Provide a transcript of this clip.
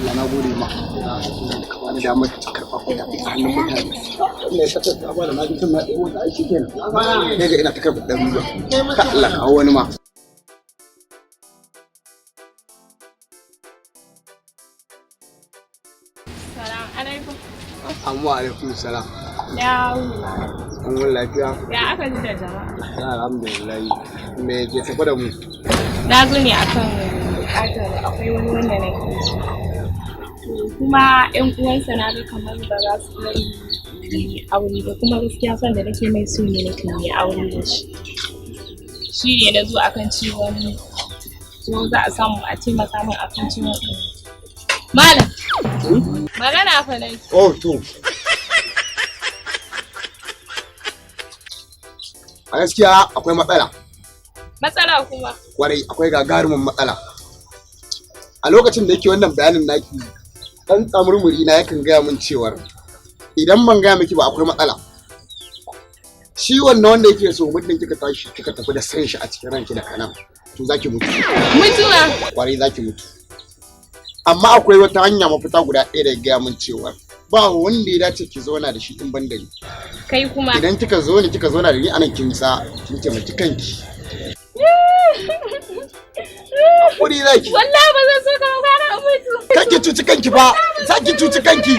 Allah na gode ma ka bani damar karɓa kuɗaɗe a hannun mutane. Allah ya saka ta bani, na ji tun na ɗebo ta aiki kenan. Sai ga ina ta karɓa ɗaruruwa. Ka Allah kawo wani ma. Salam alaikum. Amma alaikum salam. Ya wuni. An wani lafiya? Ya aka ji da jama'a? Alhamdulillah. Me ke tafi da mu? Na zo ne akan bukatar akwai wani wanda nake so. To kuma ƴan uwansa na ga kamar ba za su bari yi aure ba, kuma gaskiya son da nake mai so ne nake yi aure da shi. Shi ne na zo akan cewa ko za a samu a taimaka min akan cewa. Malam, magana fa nake. Oh to. A gaskiya akwai matsala. Matsala kuma? Kwarai, akwai gagarumin matsala. A lokacin da yake wannan bayanin naki, dan tsamurmuri na yakan gaya min cewar idan ban gaya miki ba akwai matsala. Shi wannan wanda yake so, muddin kika tashi kika tafi da san shi a cikin ranki da kanan, to zaki mutu. Mutuwa? Kwarai, zaki mutu. Amma akwai wata hanya mafita guda ɗaya da ya gaya min cewar ba wanda ya dace ki zauna da shi in ban da ni. Kai kuma? Idan kika zo ni kika zauna da ni anan, kin sa kin taimaki kanki. Hakuri zaki. Wallahi ba zan so ka ba, gara in mutu. Kanki cuci kanki ba, zaki cuci kanki.